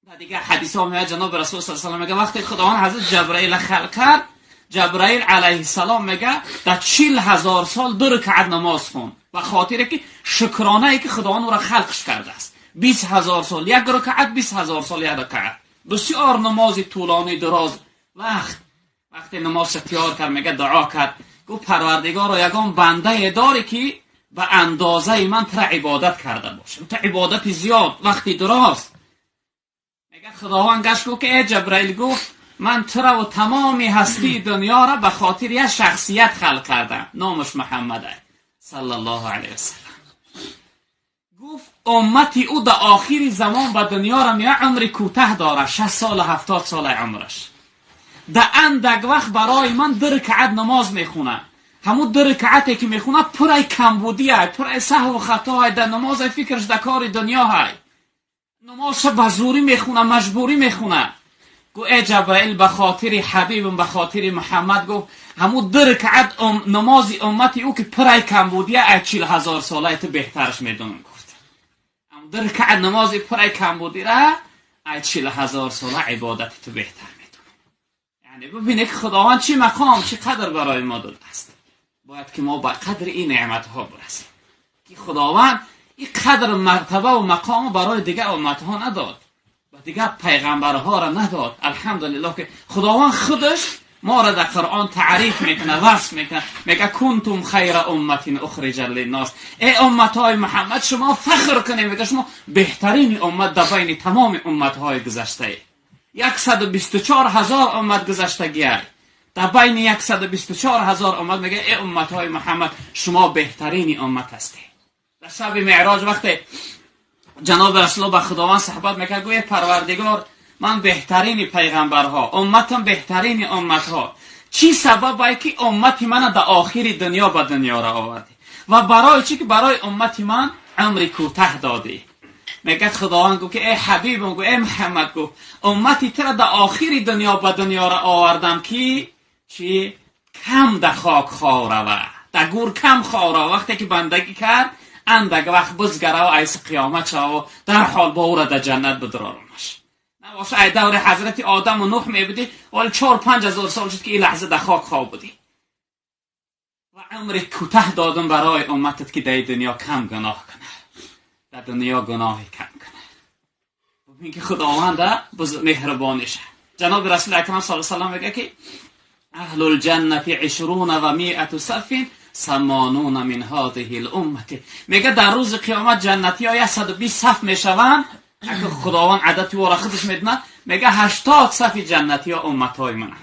در دیگه حدیث ها میاد جناب رسول صلی الله علیه و میگه وقتی خداوند حضرت جبرائیل خلق کرد، جبرائیل علیه السلام میگه در 40,000 سال 2 رکعت نماز خون و خاطر که شکرانه ای که خداوند او را خلقش کرده است. 20,000 سال یک رکعت، 20,000 سال یک رکعت، بسیار نماز طولانی دراز. وقتی نماز تیار کرد میگه دعا کرد، گفت پروردگارا یگان بنده داری که به اندازه من تر عبادت کرده باشه، تو عبادت زیاد وقتی دراز. میگه خداوند گشت گفت که ای جبرائیل، گفت من تو را و تمام هستی دنیا را به خاطر یک شخصیت خلق کردم، نامش محمد صلی الله علیه وسلم. گفت امتی او در آخر زمان به دنیا را میاد، عمر کوتاه داره، 60 سال 70 سال عمرش، در اندک وقت برای من 2 رکعت نماز میخونه. همون 2 رکعتی که میخونه پرای کمبودی های، پرای سهو و خطا های، در نماز فکرش در کار دنیا های، نمازش به زوری میخونه، مجبوری میخونه. گو ای جبرائیل به خاطر حبیبم، به خاطر محمد، گفت همون 2 رکعت نماز امتی او که پرای کمبودیه ای 40,000 ساله تو بهترش میدونم. گفت همون 2 رکعت نماز پرای کمبودی را ای 40,000 ساله عبادت تو بهتر میدونم. یعنی ببینه که خداوند چی مقام، چی قدر برای ما داده است. باید که ما به قدر این نعمت ها برسیم که خداوند این قدر مرتبه و مقام برای دیگه امت ها نداد و دیگه پیغمبرها را نداد. الحمدلله که خداوند خودش ما را در قرآن تعریف میکنه، وصف میکنه، میگه کنتم خیر امت اخرجت للناس. ای امت های محمد شما فخر کنید، میگه شما بهترین امت در بین تمام امت های گذشته. 124,000 امت گذشتگی در بین 124,000 امت، میگه ای امت های محمد شما بهترین امت هستید. در شب معراج وقتی جناب رسول الله با خداوند صحبت میکرد، گویا پروردگار من بهترین پیغمبرها، امتم بهترین امتها، چی سبب که امت من در آخر دنیا به دنیا را آوردی و برای چی که برای امت من عمر کوتاه دادی؟ میگه خداوند گفت که ای حبیبم، گفت ای محمد، گفت امتی تر در آخر دنیا به دنیا را آوردم که چی کم در خاک خواه روه، در گور کم خواه روه. وقتی که بندگی کرد اندک وقت بزگره و ایس قیامت شوه و در حال با او را در جنت بدرارمش. نباشه ای دور حضرت آدم و نوح می بودی، ولی 4-5 هزار سال شد که این لحظه در خاک خواه بودی و عمر کوتاه دادم برای امتت که در دنیا کم گناه کنه، در دنیا گناه کم کنه. ببین که خداوند مهربانشه. جناب رسول اکرم صلی الله علیه و سلم میگه که اهل الجنة 120 صف 80 من هذه الامه. میگه در روز قیامت جنتی ها 120 صف میشوند. اگه خداوند عدد او را خودش میدونه، میگه 80 صف جنتی ها امت های منن.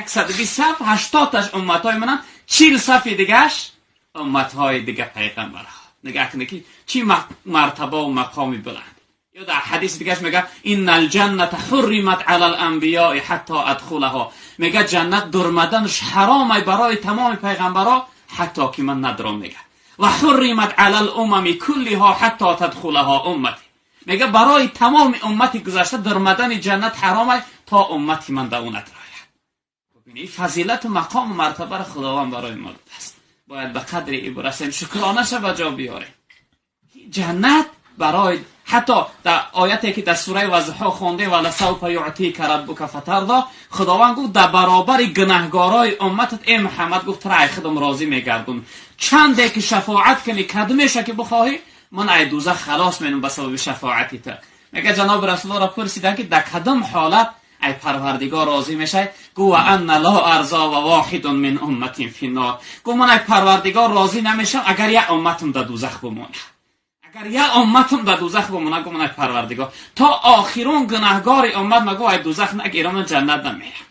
120 صف 80 تاش امت های منن، 40 صف دیگهش امت های دیگه پیغمبرها. نگاه کنه که چی مرتبه و مقامی بلند. یا در حدیث دیگهش میگه ان الجنه حرمت علی الانبیاء حتی ادخلها. میگه جنت درمدنش حرامه برای تمام پیغمبرها حتی که من ندرم. میگه و حرمت علی الامم کلها حتی تدخلها امتی. میگه برای تمام امتی گذشته درمدن جنت حرامه تا امتی من در اون ندراید. ببینید فضیلت و مقام و مرتبه را خداوند برای ما داده است. باید به قدر ای برسیم، شکرانه به جا بیاریم. جنت برای حتی در آیتی که در سوره وضحا خونده ولسوف یعطیک ربک فترضی، خداوند گفت در برابر گناهگارای امتت ای محمد، گفت رای خودم راضی میگردون، چنده که شفاعت کنی کدمش که بخواهی من ای دوزخ خلاص مینم به سبب شفاعتی تو. میگه جناب رسول الله را پرسیدن که در کدام حالت ای پروردگار راضی میشه؟ گو ان لا ارضا و واحد من امتی فی النار. گو من ای پروردگار راضی نمیشم اگر یک امتم در دوزخ بمونه. اگر یک امتم در دوزخ بمونه، گو من ای پروردگار تا آخرون گناهگار امت مگو ای دوزخ نگیرم من جنت نمیرم.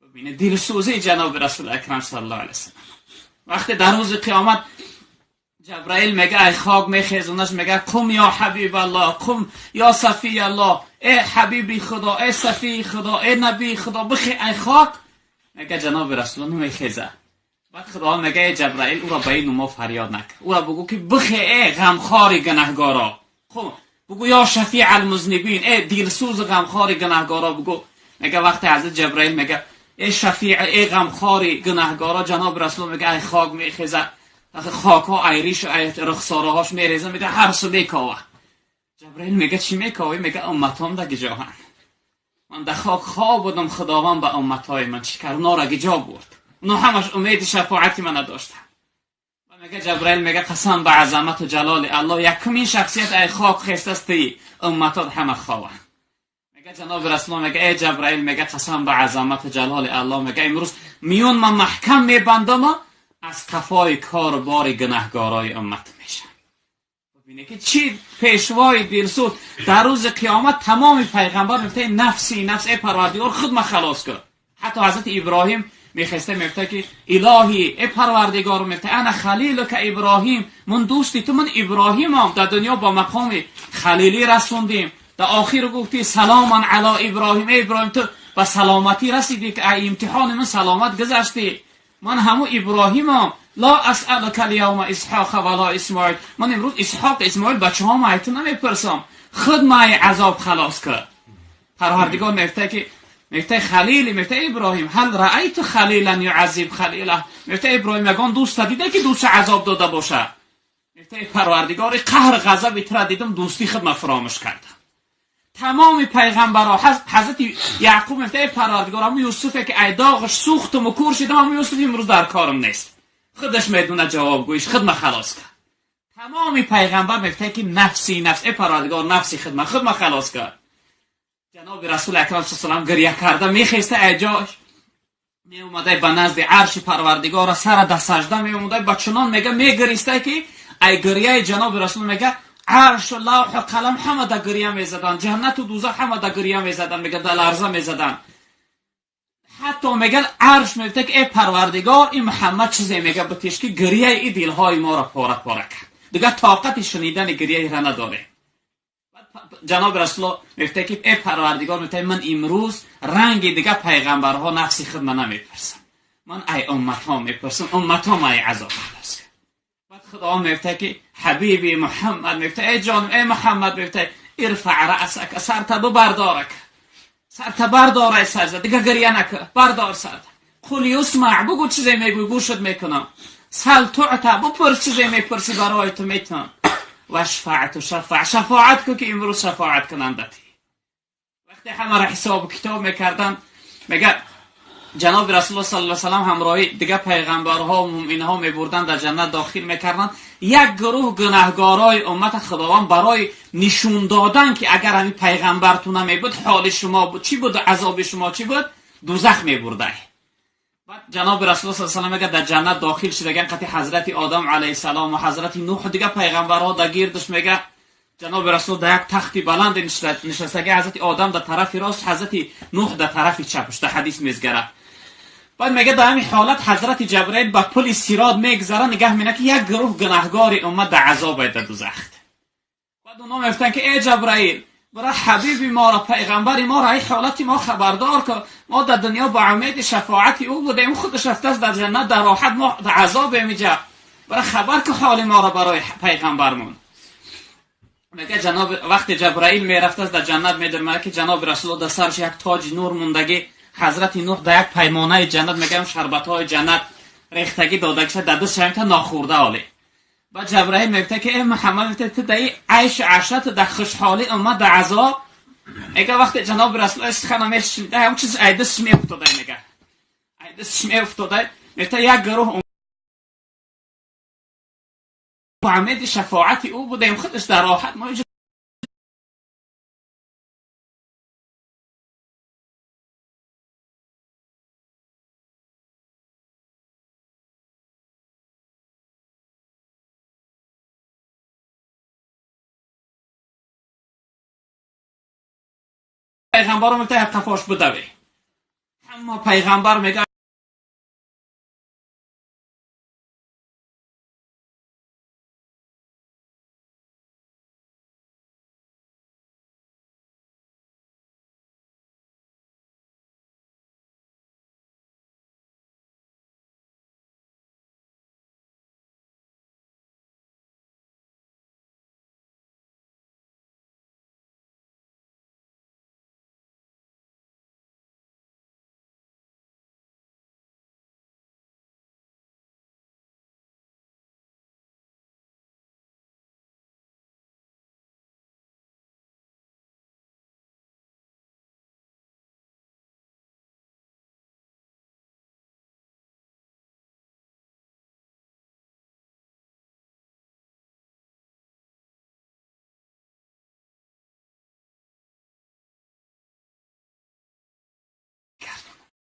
ببینه دلسوزی جناب رسول اکرم صلی الله علیه وسلم. وقتی در روز قیامت جبرائیل میگه ای خاک میخیزونش، میگه قم یا حبیب الله، قم یا صفی الله، ای حبیبی خدا، ای صفی خدا، ای نبی خدا، بخی ای خاک. میگه جناب رسول الله نمیخیزه. بعد خدا میگه ای جبرائیل او را به این نما فریاد نکن، او را بگو که بخی ای غمخوار گناهگارا، خب بگو یا شفیع المذنبین، ای دلسوز غمخوار گناهگارا بگو. میگه وقتی حضرت جبرائیل میگه ای شفیع، ای غمخوار گناهگارا، جناب رسول میگه ای خاک میخیزه، خاک ها ایریش ای رخساره هاش میریزه، میگه هر سو میکاوه. جبرئیل میگه چی میکوی؟ میگه امتام در گجاهن. من در خاک خواب بودم، خداوند به امتای من چی کرد؟ اونا را گجا برد. اونا همش امید شفاعتی من نداشتن. و میگه جبرئیل میگه قسم به عظمت و جلال الله، یکمین شخصیت ای خاک خیست است، امتات همه خوابن. میگه جناب رسول الله میگه ای جبرئیل، میگه قسم به عظمت و جلال الله، میگه امروز میون من محکم میبندم از قفای کار و بار گناهگارای امت میشم. ببینه که چی پیشوای دلسوز در روز قیامت تمام پیغمبر میگه نفسی نفس، ای پروردگار خود ما خلاص کن. حتی حضرت ابراهیم میخواسته میگفته که الهی ای پروردگار، میگفته انا خلیلک ابراهیم، من دوستی تو، من ابراهیمم، در دنیا با مقام خلیلی رسوندیم، در آخر گفتی سلام علی ابراهیم، ای ابراهیم تو به سلامتی رسیدی که ای امتحان من سلامت گذشتی، من همو ابراهیمم، لا اسألک اليوم اسحاق ولا اسماعیل، من امروز اسحاق اسماعیل بچه ها ما نمیپرسم، خود ما عذاب خلاص کرد. پروردگار میگفته که میگفته خلیل، میگفته ابراهیم هل رأیت خلیلا یعذب خلیله، میگفته ابراهیم یگان دوست دیده که دوست عذاب داده باشه؟ میگفته پروردگار قهر غضب تر دیدم، دوستی خود ما فراموش کردم. تمام پیغمبرها، حضرت یعقوب میگفته پروردگار همون یوسف که ای داغش سوختم و کور شدم، همون یوسف امروز در کارم نیست، خودش میدونه جوابگویش، خود ما خلاص کرد. تمام پیغمبر میگفته که نفسی نفس، ای پروردگار نفسی خود ما خلاص کرد. جناب رسول اکرم صلی الله علیه و گریه کرده میخیسته ای جاش می اومده به نزد عرش پروردگار، سر در سجده می اومده، با چنان میگه میگریسته که ای گریه جناب رسول میگه عرش و لوح و قلم همه در گریه میزدن، جنت و دوزخ همه در گریه میزدن، میگه در لرزه میزدن. حتی میگن عرش میگه که ای پروردگار این محمد چیزی میگه بتیش که گریه ای دلهای ما را پاره پاره کرد، دیگه طاقت شنیدن گریه را نداره. جناب رسول میگه که ای پروردگار، میگه من امروز رنگ دیگه پیغمبرها نفسی خود من نمیپرسم، من ای امت ها میپرسم، امت ها ای عذاب خلاص. بعد خدا میگه که حبیبی محمد، میگه ای جان ای محمد، میگه ارفع رأسک، سرت ببردارک، سرت بردار ای سرزه، دیگه گریه نکن، بردار سرت. قل یسمع، بگو چیزی میگوی گوشت میکنم. سل تعطی، بپرس چیزی میپرسی برای تو میتونم. و شفاعت و شفاعت، شفاعت کو که امروز شفاعت کنندتی. وقتی همه را حساب کتاب میکردن، میگه جناب رسول الله صلی الله علیه و سلم همراهی دیگه پیغمبرها و مؤمنها میبردن در جنت داخل میکردن. یک گروه گناهگارای امت خداوند برای نشون دادن که اگر همین پیغمبرتون نمیبود حال شما بود چی بود، عذاب شما چی بود، دوزخ میبرده. بعد جناب رسول الله صلی الله علیه و سلم در جنت داخل شدگان قطع حضرت آدم علیه السلام و حضرت نوح دیگه پیغمبرها در گردش، میگه جناب رسول در یک تختی بلند نشستگی، حضرت آدم در طرف راست، حضرت نوح در طرف چپش، در حدیث میزگره. بعد میگه در همین حالت حضرت جبرئیل با پل صراط میگذره، نگاه میکنه که یک گروه گناهگار امت در عذاب در دوزخ. بعد اونا میگفتن که ای جبرئیل، برای حبیب ما را، پیغمبر ما را، ای حالت ما خبردار که ما در دنیا با امید شفاعت او بودیم، خودش رفته است در جنت در راحت، ما در عذاب میجه، برای خبر که حال ما را برای پیغمبرمون. میگه جناب وقتی جبرئیل میرفته است در جنت، میدرمه که جناب رسول در سرش یک تاج نور موندگی، حضرت نوح در یک پیمانه جنت، میگم شربت های جنت ریختگی داده که در دستش هم ناخورده حاله. بعد جبرئیل میگه که ای محمد، میگه تو در عیش عشرت در خوشحالی امت در عذاب. میگه وقتی جناب رسول سخن میشنیده هم چیز ای دستش میافتاده، میگه ای دستش میافتاده، میگه یک گروه امید شفاعت او بودیم، خودش در راحت، ما پیغمبر میگه قفاش بدوی. اما پیغمبر میگه